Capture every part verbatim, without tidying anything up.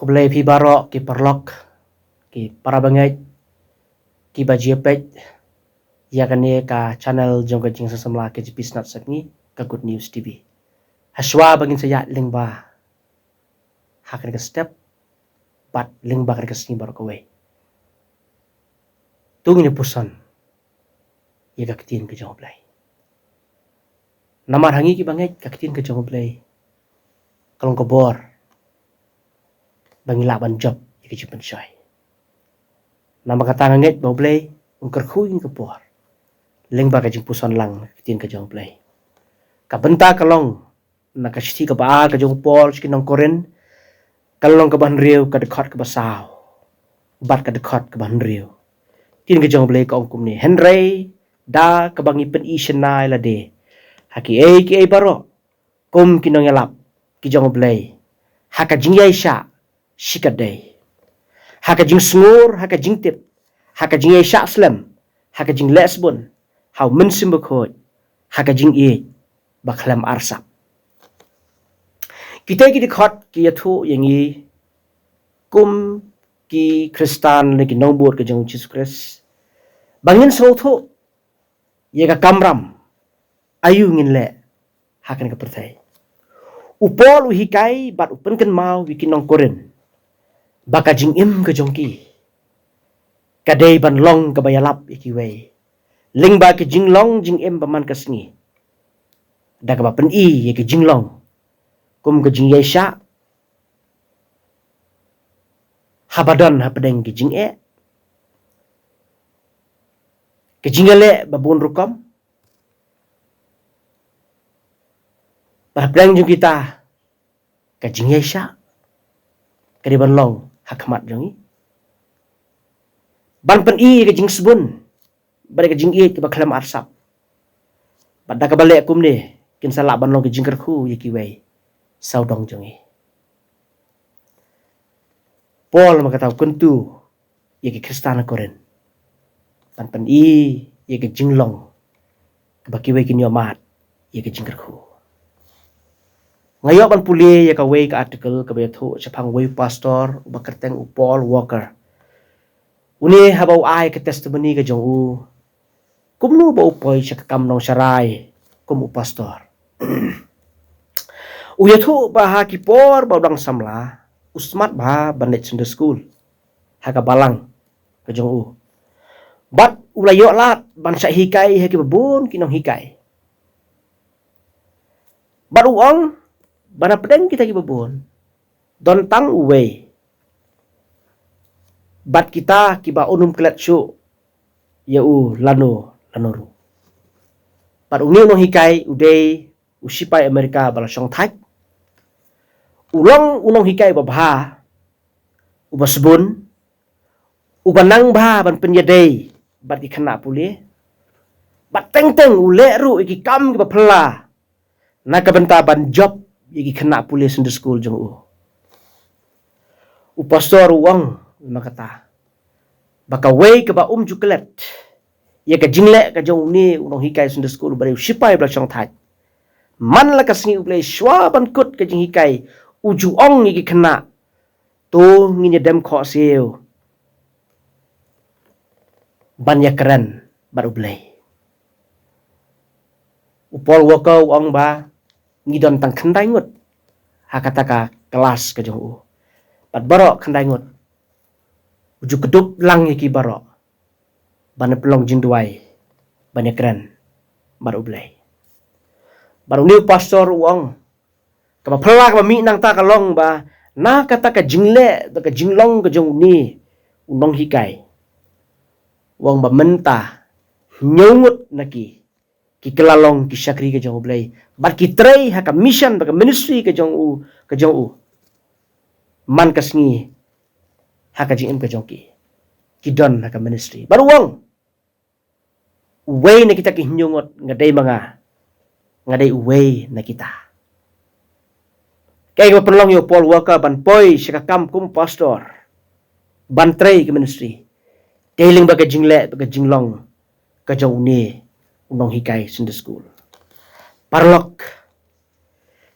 Khublei phi baroh ki paralok, ki parabangeit, ki ba ju peit ïa kane ka channel jong ka Jingïaseng Samla K J P Synod Sepngi, ka Good News T V. Hashwa ba ngin sa ïaid lyngba ha kane ka step bad lyngba kane ka sngi baroh kawei, to ngin ïa puson ïa ka ktien ka jong U Blei. Namar ha ngi ki bangeit, ka ktien ka jong U Blei ka long ka bor ba ngi lah ban jop ïa ka jingpynshoi. Namar kata nga ngeit ba U Blei un kyrkhu ïa ngi ka por lyngba ka jingpuson lang ka ktien ka jong U Blei. Ka bynta ka long na ka shithi kaba ar ka jong u Paul sha ki nong Korinth, ka lynnong kaba hynriew, ka dkhot kaba saw bad ka dkhot kaba hynriew. Ktien ka jong U Blei ka ong kumne: Hynrei da kaba ngi pyni shynna ïa lade ha kiei kiei baroh kum ki nongïalap ki jong U Blei, ha ka jingïaishah shikatdei, ha ka jingsngur, ha ka jingtip, ha ka jingïaishah slem, ha ka jingleh sbun, ha U Mynsiem Bakhuid, ha ka jingïeit ba khlem arsap. Kita ki dkhot ki ïathuh ïa ngi kum ki Khristan ne ki nongbud ka jong U Jisu Khrist ba ngin sngewthuh ïa ka kamram aïu ngin leh ha kane ka pyrthei. U Paul u hikai bad u pynkynmaw ïa ki nong Korinth ba ka jingim ka jong ki ka dei ban long kaba ïalap ïa kiwei, lyngba ki jinglong jingim ba man ka sngi, da kaba pyni ïa ki jinglong kum ka jingïaishah haba don hapdeng ki jingeh, ka jingïaleh ba bun rukom, bad hapdeng jong kita ka jingïaishah ka dei ban long ha khmat jong ngi, ban pyni ka jingsbun bad ka jingïeit kaba khlem arsap. Bad da kaba leh kumne kin sa lah ban long ka jingkyrkhu ïa kiwei sawdong jong ngi. Paul ma kata u kyntu ïa ki Khristan ha Korinth ban pyni ïa ka jinglong kaba kiwei kin ïohmad ïa ka jingkyrkhu. Nga ïoh ban pule ïa kawei ka article kaba ïathuh shaphang uwei u pastor uba kyrteng u Paul Walker. Une haba u ai ka testimony ka jong u kumno ba u poi sha ka kam nongsharai kum u pastor, u ïathuh ba ha ki por ba u dang samla u smat bha ban leit Sunday school ha ka balang ka jong u. Bad u la ïoh lad ban shah hikai ha kiba bun ki nonghikai. Bad u ong ba na pdeng kita kiba bun don tang uwei, bad kita kiba un ym klet shuh ïa u lano lano ruh. Bad une u nonghikai u dei u shipai America ba la shong thait. U long u nonghikai uba bha, uba sbun, uba nang bha ban pynïadei bad ki khynnah pule. Bad teng teng u leh ruh ïa ki kam kiba phylla na ka bynta ban jop ïa ki khynnah pule Sunday school jong u. U pastor u ong ma kata ba kawei kaba um ju klet ïa ka jingleh ka jong une u nonghikai Sunday school uba dei u shipai ba la shong thait, man la ka sngi U Blei shuwa ban kut ka jinghikai u ju ong ïa ki khynnah, to ngin ïa dem khohsiew ban ïakren bad U Blei. U Paul Walker u ong ba ngi don tang khyndai ngut ha kata ka klas ka jong u. Bad baroh khyndai ngut u ju kdup lang ïa ki baroh ban pynlong jingduwai ban ïakren bad U Blei. Bad une u pastor u ong kaba phylla kaba mih nangta ka long ba na kata ka jingleh bad ka jinglong ka jong une u nonghikai, u ong ba mynta hynñiew ngut na ki ki kylla long ki shakri ka jong U Blei bad ki trei ha ka mission bad ka ministry ka jong u, ka jong u man ka sngi ha ka jingim ka jong ki, ki don ha ka ministry. Bad u ong uwei na kita ki hynñiew ngut nga dei ma nga, nga dei uwei na kita. Kaei kaba pynlong ïa u Paul Walker ban poi sha ka kam kum u pastor ban trei ka ministry? Dei lyngba ka jingleh bad ka jinglong ka jong une u nonghikai Sunday school. Paralok,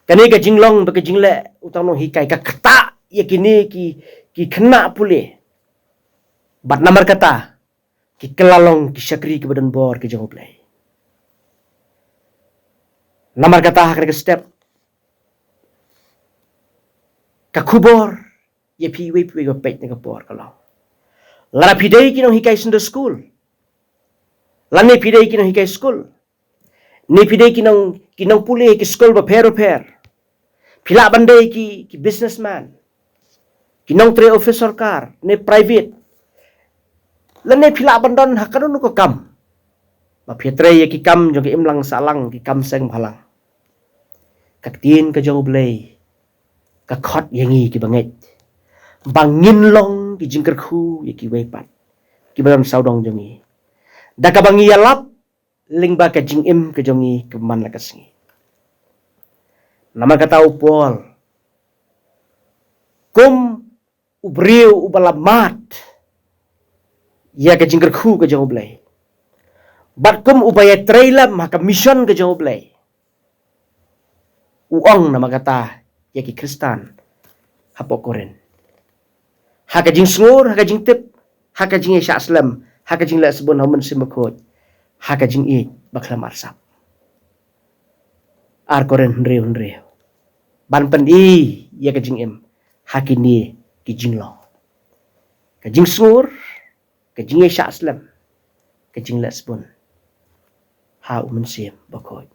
kane ka jinglong bad ka jingleh uta u nonghikai ka ktah ïa kine ki, ki khynnah pule. Bad namar kata, ki kylla long ki shakri kiba don bor ki jong U Blei. Namar kata ha kane ka step, ka khubor ïa phi iwei pa iwei ba peit ha kane ka por ka long, lada phi dei ki nonghikai Sunday school, lane phi dei ki nonghikai skul, ne phi dei ki nong, ki nongpule ki skul bapher bapher, phi lah ban dei ki, ki businessman, ki nongtrei office sorkar ne private, lane phi lah ban don ha kano kano ka kam, ba phi trei ïa ki kam jong ki imlang sahlang, ki kam seng bhalang. Ka ktien ka jong U Blei ka khot ïa ngi kiba ngeit ba ngin long ki jingkyrkhu ïa kiwei pat kiba don sawdong jong ngi, da kaba ngi ïalap lyngba ka jingim ka jong ngi ka man la ka sngi. Namar kata u Paul, kum u briew uba la mad ïa ka jingkyrkhu ka jong U Blei, bad kum uba ïatrei lem ha ka mission ka jong U Blei, u ong namar kata ïa ki Khristan hapoh Korinth, ha ka jingsngur, ha ka jingtip, ha ka jingïashah slem, ha ka jingleh sbun ha U Mynsiem Bakhuid, ha ka jingïeit bakhlem arsap. Ar Korinth hynriew hynriew. Ban pyni ïa ka jingim ha kine ki jinglong: ka jingsngur, ka jingïashah slem, ka jingleh sbun ha U Mynsiem Bakhuid,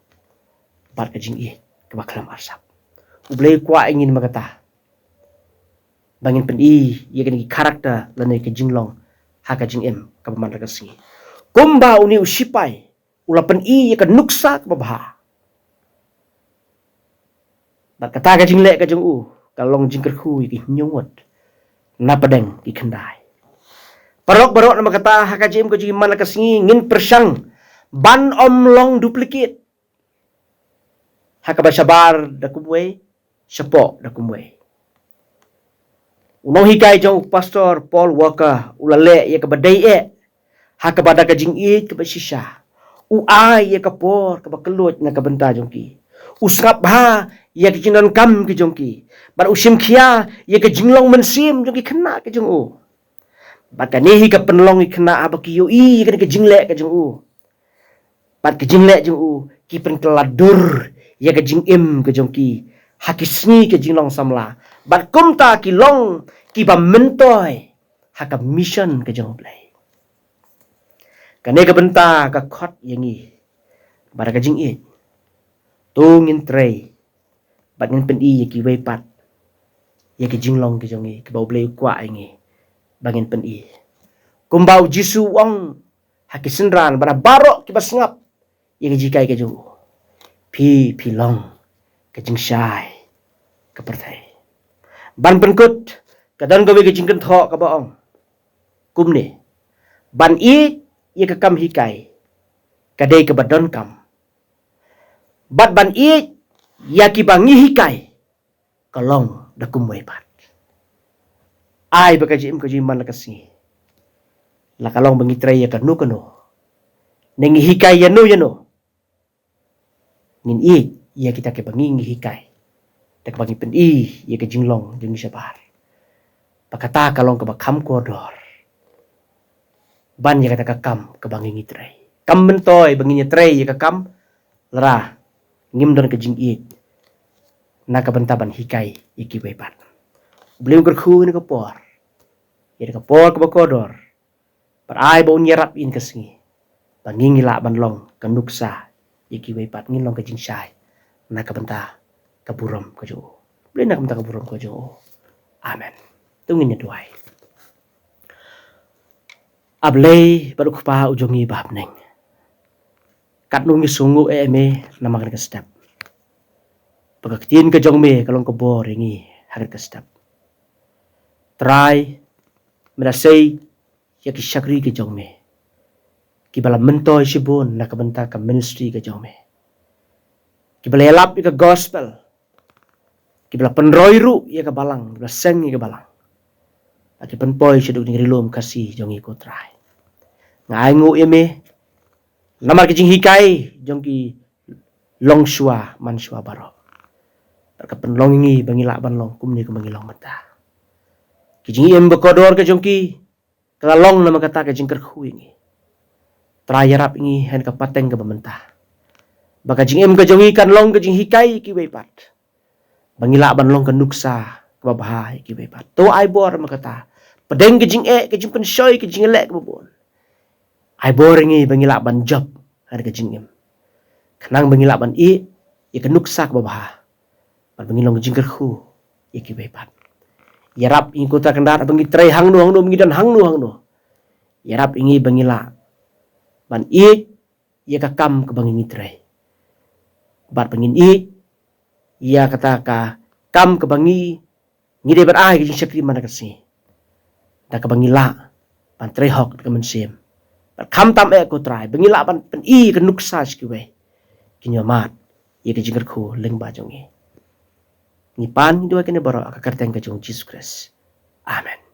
bad ka jingïeit kaba khlem arsap. U Blei u kwah ïa ngi namar kata, ba ngin pyni ïa kine ki character lane ka jinglong ha ka jingim kaba man la ka sngi. Kumba une u sipai u la pyni ïa ka nuksa kaba bha, bad kata ka jingleh ka jong u ka long jingkyrkhu ïa ki hynñiew ngut na pdeng ki khyndai. Paralok baroh, namar kata ha ka jingim ka jong ngi man la ka sngi ngin pyrshang ban ym long duplicate ha kaba shabar da kumwei, shapoh da kumwei. U nonghikai jong u Pastor Paul Walker u la leh ïa kaba dei eh ha kaba da ka jingïeit kaba shisha u ai ïa ka por kaba kylluid na ka bynta jong ki. U sngap bha ïa ka jingdonkam ka jong ki, bad u shim khia ïa ka jinglong mynsiem jong ki khynnah ka jong u. Bad kane hi ka pynlong ïa ki khynnah haba ki ïohi ïa kane ka jingleh ka jong u, bad ka jingleh jong u, ki pynkylla dur ïa ka jingim ka jong ki ha ki sngi ka jinglong samla, bad kumta ki long kiba myntoi ha ka mission ka jong U Blei. Kane ka bynta ka khot ïa ngi ba da ka jingïeit to ngin trei bad ngin pyni ïa kiwei pat ïa ki jinglong ki jong ngi kiba U Blei u kwah ïa ngi ba ngin pyni. Kumba U Jisu u ong ha ki synran, ba na baroh kiba sngap ïa ka jinghikai ka jong u, phi, phi long ka jingshai ka pyrthei. Ban pynkut, ka don kawei ka jingkynthoh kaba ong kumne: ban ïeit ïa ka kam hikai ka dei kaba donkam, bad ban ïeit ïa kiba ngi hikai ka long da kumwei pat. Ai ba ka jingim ka jong ngi man la ka sngi, la ka long ba ngi trei ïa kano kano, ne ngi hikai ïano ïano, ngin ïeit ïa kita kiba ngi, ngi hikai, da kaba ngi pyni ïa ka jinglong jong ngi shabar. Ba kata ka long kaba kham kordor ban ïa kata ka kam kaba ngi, ngi trei. Kam myntoi ba ngin ïa trei ïa ka kam lada ngim don ka jingïeit na ka bynta ban hikai ïa kiwei pat. U Blei un kyrkhu ïa kane ka por, ïa kane ka por kaba kordor, bad ai ba un ïarap ïa kane ka sngi ba ngi, ngi lah ban long ka nuksa ïa kiwei pat, ngin long ka jingshai na ka bynta ka burom ka jong u. Blei, na ka bynta ka burom ka jong u. Amen. To ngin ïa duwai. A Blei bad U Kpa u jong ngi ba ha bneng, katno ngi sngewnguh eh ïa me namar kane ka step, ba ka ktien ka jong me ka long ka bor ïa ngi ha kane ka step. Trai, me da sei ïa ki shakri ki jong me kiba la myntoi shibun na ka bynta ka ministry ka jong me, kiba la ïalap ïa ka gospel, kiba la pynroi ruh ïa ka balang, kiba la seng ïa ka balang, ba ki pynpoi shaduh ka jingri lum Khasi jong ngi, ko Trai. Nga ainguh ïa me namar ki jinghikai jong ki longshuwa manshuwa baroh, bad ka pynlong ïa ngi ba ngi lah ban long kumne kumba ngi long mynta. Ki jingim ba kordor ka jong ki ka la long namar kata ka jingkyrkhu ïa ngi. Trai, ïarap ïa ngi ha kane ka pateng kaba mynta, ba ka jingim ka jong ngi kan long ka jinghikai ïa kiwei pat, ba ngi lah ban long ka nuksa kaba bha ïa kiwei pat. To ai bor namar kata, pdeng ka jingeh, ka jingpynshoi, ka jingeh kaba bun, ai bor ïa ngi ba ngi lah ban jop ha ka jingim, khnang ba ngi lah ban ïeh ïa ka nuksa kaba bha, bad ba ngi long ka jingkyrkhu ïa kiwei pat. Ïarap ïa ngi ko Trai Kynrad, ba ngi trei hangno hangno, ba ngi don hangno hangno, ïarap ïa ngi ba ngi lah ban ïeh ïa ka kam kaba ngi ngi trei, bad ba ngin ïeh ïa kata ka kam kaba ngi ngi dei ban ai ka jingshakri man ka sngi, da kaba ngi lah ban trei hok da ka mynsiem. Bad khamtam eh ko Trai, ba ngi lah ban pyni ka nuksa sha kiwei, kin ïohmad ïa ka jingkyrkhu lyngba jong ngi. Ngi pan ngi duwai kane baroh ha ka kyrteng ka jong Jisu Khrist. Amen.